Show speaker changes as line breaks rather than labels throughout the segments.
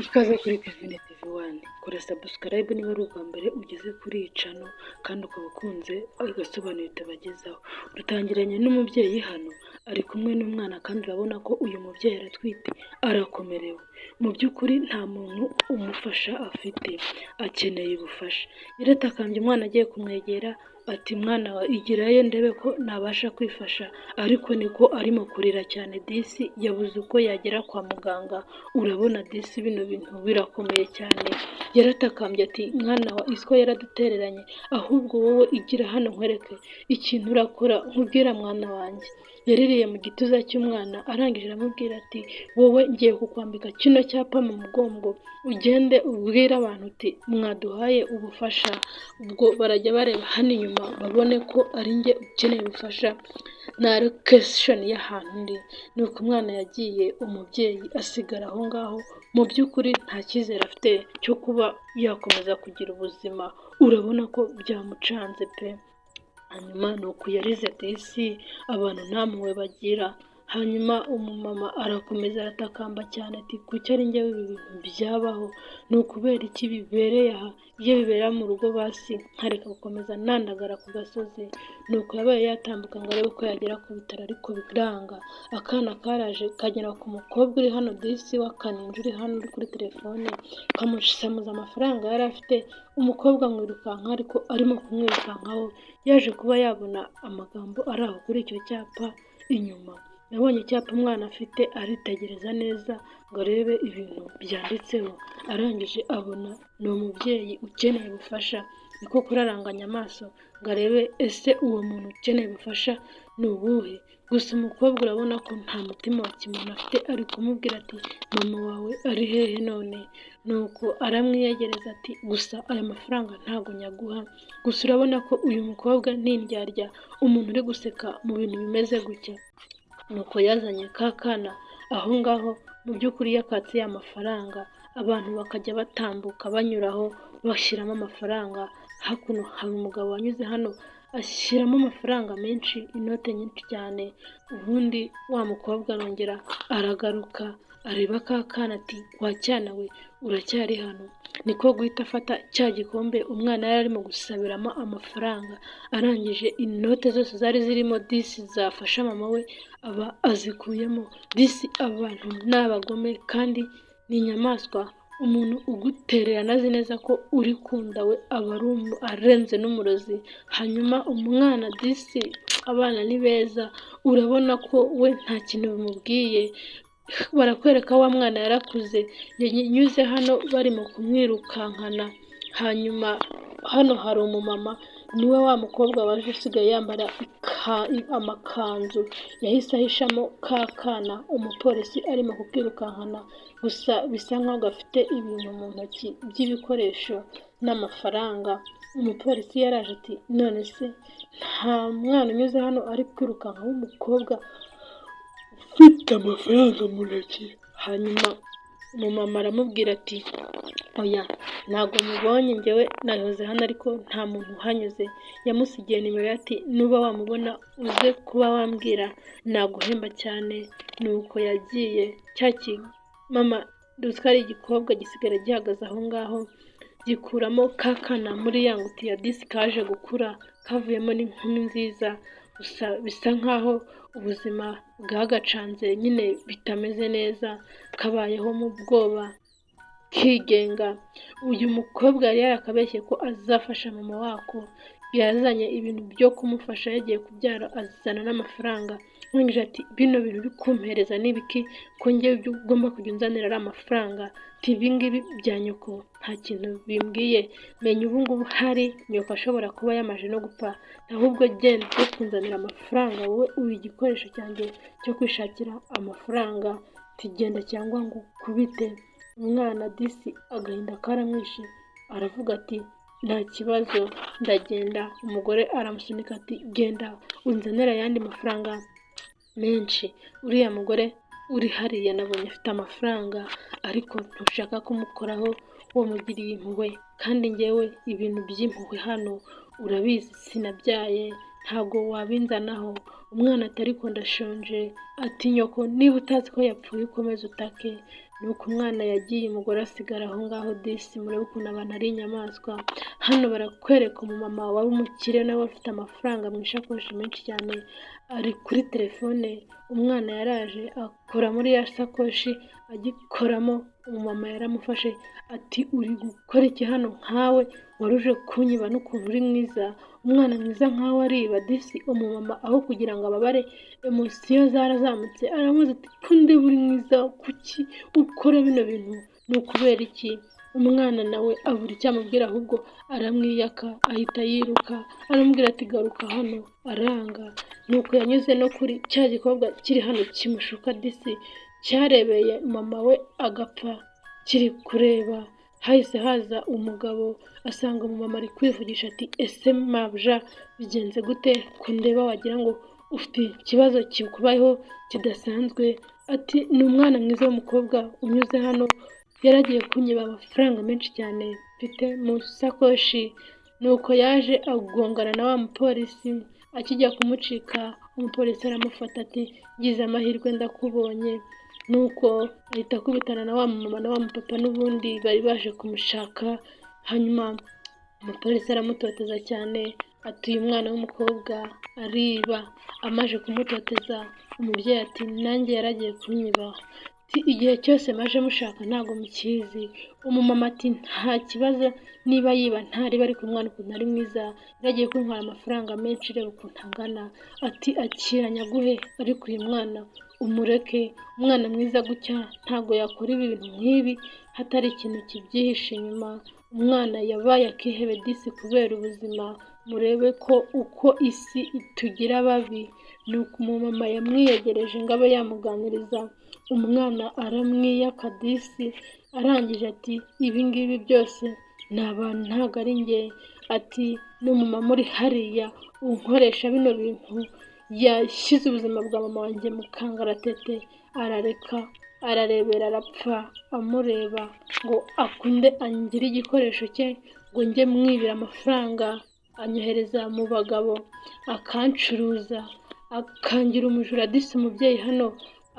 Ikaze kuri Kevin TV One, kora subscribe niba ari ubwa mbere ugeze kuri iyi channel kandi ukaba ukunze agasobanuye tubagezaho. Dutangiranye n'umubyeyi hano ari kumwe n'umwana kandi urabona ko uyu mubyeyi aratwite, arakomerewe. Mu by'ukuri nta muntu umufasha afite, akeneye ubufasha. Yaratakambye umwana agiye kumwegera ati: "Mwana wa, igirayo ndebe ko nabasha kwifasha", ariko niko arimo kurira cyane, disi yabuze uko yagera kwa muganga. Urabona disi bino bintu birakomeye cyane. Yaratakambye ati: "Mwana wa, iswa yaradutereranye, ahubwo wowe igira hano nkwereke ikintu urakora, nkubwira mwana wanjye." Yaririye mu gituza cy'umwana, arangije aramubwira ati: "Wowe ngiye kukwambika kino cyapa mu mugongo, ugende ubwire abantu uti mwaduhaye ubufasha, ubwo barajya bareba hano inyuma babone ko ari njye ukeneye ubufasha na location y'ahantu ndi." Nuko umwana yagiye, umubyeyi asigara aho ngaho. Mu by'ukuri nta cyizere afite cyo kuba yakomeza kugira ubuzima, urabona ko byamucanze pe! Hanyuma ni uku yarize disi, abantu nta mpuhwe bagira. Hanyuma umumama arakomeza aratakamba cyane ati: "Kuki ari njyewe ibi bintu byabaho? Ni ukubera iki bibereye aha? Iyo bibera mu rugo basi nkareka gukomeza nandagara ku gasozi." Nuko yabaye yatambuka ngo arebe ko yagera ku bitaro, ariko biranga. Akana karaje kagera ku mukobwa uri hano disi w'akaninja uri hano uri kuri telefone, kamusamuza amafaranga yari afite. Umukobwa amwirukanka, ariko arimo kumwirukankaho yaje kuba yabona amagambo ari aho kuri icyo cyapa inyuma. Yabonye icyapa umwana afite, aritegereza neza ngo arebe ibintu byanditseho, arangije abona ni umubyeyi ukeneye ubufasha, niko kuraranganya amaso ngo arebe ese uwo muntu ukeneye ubufasha ni uwuhe. Gusa umukobwa urabona ko nta mutima wa kimuntu afite, ari kumubwira ati: "Mama wawe ari hehe none?" Nuko aramwiyegereza ati: "Gusa aya mafaranga ntago nyaguha." Gusa urabona ko uyu mukobwa ni indyarya, umuntu uri guseka mu bintu bimeze gutya. Nuko yazanye ka kana aho ngaho, mu by'ukuri yakatse ya mafaranga, abantu bakajya batambuka banyuraho bashyiramo amafaranga. Hakuno hari umugabo wanyuze hano ashyiramo amafaranga menshi, inote nyinshi cyane. Ubundi wa mukobwa arongera aragaruka, areba ka kana ati: "Wa cyana we, uracyari hano?" Niko guhita afata cya gikombe umwana yari arimo gusabiramo amafaranga, arangije inote zose zari zirimo disi zafasha mama we aba azikuyemo. Disi abantu ni abagome kandi ni inyamaswa. Umuntu ugutererana azi neza ko uri kunda we aba arenze n'umurozi. Hanyuma umwana disi, abana ni beza, urabona ko we nta kintu bimubwiye. Barakwereka wa mwana yarakuze, yanyuze hano barimo kumwirukankana. Hanyuma hano hari umumama, niwe wa mukobwa waje usigaye yambara amakanzu, yahise ahishamo ka kana umupolisi arimo kukirukankana. Gusa bisa nkaho gafite ibintu mu ntoki by'ibikoresho n'amafaranga. Umupolisi yaraje ati: "None se nta mwana unyuze hano ari kwirukanka w'umukobwa ufite amafaranga mu ntoki?" Hanyuma umumama aramubwira ati: "Oya, ntabwo mubonye, njyewe nahoze hano ariko nta muntu uhanyuze." Yamusigiye nimero ye ati: "Nuba wamubona uze kuba wambwira, naguhemba cyane." Nuko yagiye, cya mama duzi ko ari igikobwa gisigara gihagaze aho ngaho, gikuramo ka kana muri ya ngutiya. Disi kaje gukura kavuyemo n'inkumi nziza. Gusa bisa nkaho ubuzima bwagacanze nyine bitameze neza, kabayeho mu bwoba, kigenga. Uyu mukobwa yari yarakabeshye ko azafasha mama wako, yazanye ibintu byo kumufasha yagiye kubyara, azana n'amafaranga. Arangije ati: "Bino bintu uri kumpereza ni ibiki, ko njyewe ibyo ugomba kujya unzanira ari amafaranga? Ati ibi ngibi bya nyoko nta kintu bimbwiye, menya ubu ngubu hari nyoko ashobora kuba yamaze no gupfa, ahubwo genda ujye kunzanira amafaranga, wowe uri igikoresho cyanjye cyo kwishakira amafaranga. Ati genda cyangwa ngo ukubite." Umwana disi agahinda karamwishe, aravuga ati: "Nta kibazo, ndagenda." Umugore aramusunika ati: "Genda unzanire ayandi mafaranga menshi, uriya mugore uri hariya nabonye afite amafaranga, ariko ntushaka kumukoraho, wamugiriye impuhwe, kandi njyewe ibintu by'impuhwe hano urabizi sinabyaye, ntabwo wabinzanaho." Umwana ati: "Ariko ndashonje." Ati: "Nyoko niba utazi ko yapfuye ukomeze utake." Nuko umwana yagiye, umugore asigara aho ngaho. Disi murebe ukuntu abantu ari inyamaswa. Hano barakwereka umumama wari umukire, nawe afite amafaranga mu ishakoshi menshi cyane, ari kuri telefone. Umwana yaraje akora muri ya sakoshi, agikoramo umumama yaramufashe ati: "Uri gukora iki hano? Nkawe wari uje kunyiba n'ukuntu uri mwiza, umwana mwiza nkawe ariba?" Disi umumama aho kugira ngo ababare, émotions zarazamutse, aramubaza ati: "Ko ndeba uri mwiza, kuki ukora bino bintu? Ni ukubera iki?" Umwana nawe abura icyo amubwira, ahubwo aramwiyaka, ahita yiruka. Aramubwira ati: "Garuka hano." Aranga. Nuko yanyuze no kuri cya gikobwa kiri hano kimushuka. Disi cyarebeye mama we agapfa, kiri kureba. Hahise haza umugabo, asanga umumama ari kwivugisha, ati: "Ese mabuja, bigenze gute ko ndeba wagira ngo ufite ikibazo kikubayeho kidasanzwe?" Ati: "Ni umwana mwiza w'umukobwa unyuze hano, yaragiye kunyiba amafaranga menshi cyane mfite mu sakoshi." Nuko yaje agongana na wa mupolisi, akijya kumucika umupolisi aramufata ati: "Ngize amahirwe ndakubonye." Nuko ahita akubitana na wa mama na wa mupapa n'ubundi bari baje kumushaka. Hanyuma umupolisi aramutoteza cyane ati: "Uyu mwana w'umukobwa ariba." Amaze kumutoteza, umubyeyi ati: "Nanjye yaragiye kunyiba." Ati: "Igihe cyose maje mushaka ntabwo mukizi." Umumama ati: "Nta kibazo niba yiba, ntariba, ariko umwana ukuntu ari mwiza, yaragiye kuntwara amafaranga menshi, reba ukuntu angana." Ati: "Akira nyaguhe, ariko uyu mwana umureke, umwana mwiza gutya ntabwo yakora ibintu nk'ibi hatari ikintu kibyihishe inyuma." Umwana yabaye akihebe disi kubera ubuzima. Murebe ko uko isi itugira babi. Nuko umumama yamwiyegereje ngo abe yamuganiriza, umwana aramwiyaka disi. Arangije ati: "Ibi ngibi byose ni abantu, ntabwo ari njye." Ati: "Ni umumama uri hariya unkoresha bino bintu, yashyize ubuzima bwa mama wanjye mu kangaratete, arareka ararebera arapfa amureba ngo akunde angire igikoresho cye ngo njye mwibira amafaranga, anyohereza mu bagabo, akancuruza, akangira umujura." Disi umubyeyi hano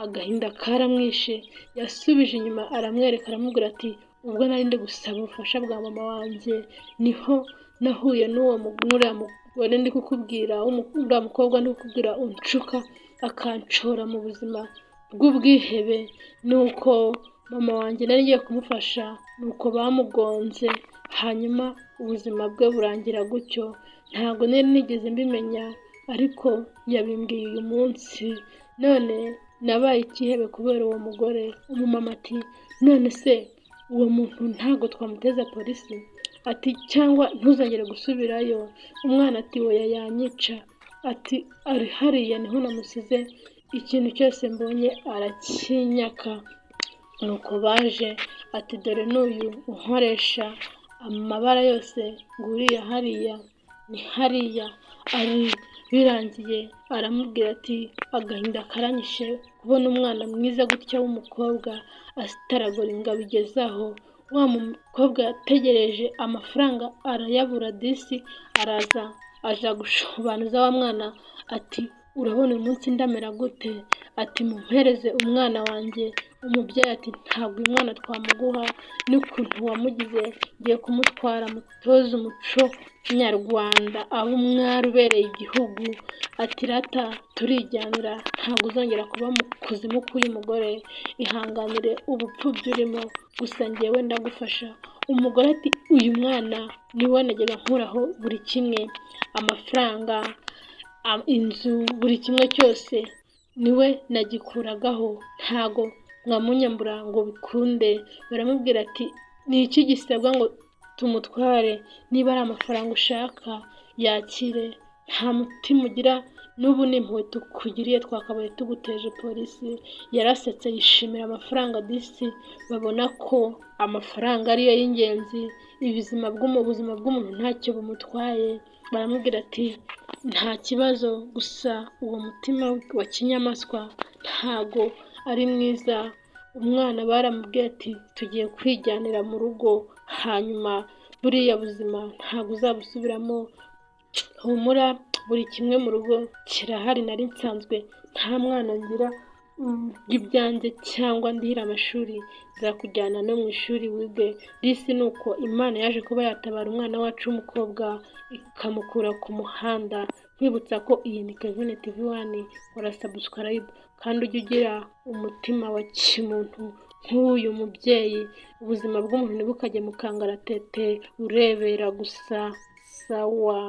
agahinda karamwishe, yasubije inyuma aramwereka, aramubwira ati: "Ubwo nari ndi gusaba ubufasha bwa mama wanjye, niho nahuye n'uwo n'uriya mugore ndi kukubwira, uriya mukobwa ndi kukubwira unshuka akanshora mu buzima bw'ubwihebe. Nuko mama wanjye nari ngiye kumufasha, nuko bamugonze, hanyuma ubuzima bwe burangira gutyo. Ntabwo nari nigeze mbimenya, ariko yabimbwiye uyu munsi. None nabaye ikihebe kubera uwo mugore." Umumama ati: "None se uwo muntu ntabwo twamuteza polisi?" Ati: "Cyangwa ntuzongere gusubirayo." Umwana ati: "Oya, yanyica." Ati: "Ari hariya niho namusize, ikintu cyose mbonye arakinyaka." Nuko baje ati: "Dore n'uyu unkoresha amabara yose, ngo uriya hariya ni hariya ari." Birangiye aramubwira ati: "Agahinda karanyishe kubona umwana mwiza gutya w'umukobwa asitaragora bigeze aho." Wa mukobwa yategereje amafaranga arayabura disi, araza aja gushobanuza wa mwana ati: "Urabona uyu munsi ndamera gute?" Ati: "Mumpereze umwana wanjye." Umubyeyi ati: "Ntabwo uyu mwana twamuguha n'ukuntu wamugize, ngiye kumutwara mutoze umuco nyarwanda, abe umwari ubereye igihugu." Ati: "Rata turijyanira, ntabwo uzongera kuba mu kuzimu k'uyu mugore, ihanganire ubupfubyi urimo, gusa njyewe ndagufasha." Umugore ati: "Uyu mwana niwe najyaga nkuraho buri kimwe, amafaranga, inzu, buri kimwe cyose niwe nagikuragaho, ntago mwamunyambura ngo bikunde." Baramubwira ati: "Ni iki gisabwa ngo tumutware? Niba ari amafaranga ushaka yakire, nta mutima ugira, n'ubu ni impuhwe tukugiriye twakabaye tuguteje polisi." Yarasetse yishimira amafaranga disi, babona ko amafaranga ariyo y'ingenzi, ubuzima bw'umuntu ntacyo bumutwaye. Baramubwira ati: "Nta kibazo, gusa uwo mutima wa kinyamaswa ntago ari mwiza." Umwana baramubwiye ati: "Tugiye kwijyanira mu rugo, hanyuma buriya buzima ntabwo uzabusubiramo, humura buri kimwe mu rugo kirahari, nari nsanzwe nta mwana ngira." Urye ibyanjye cyangwa ndihire amashuri, nzakujyana no mu ishuri wige. Disi ni uko Imana yaje kuba yatabara umwana wacu w'umukobwa, ikamukura ku muhanda. Nkwibutsa ko iyi ni Kevin TV One, kora subscribe kandi ujye ugira umutima wa kimuntu nk'uyu mubyeyi. Ubuzima bw'umuntu ntibukajye mu kangaratete urebera gusa. Sawa.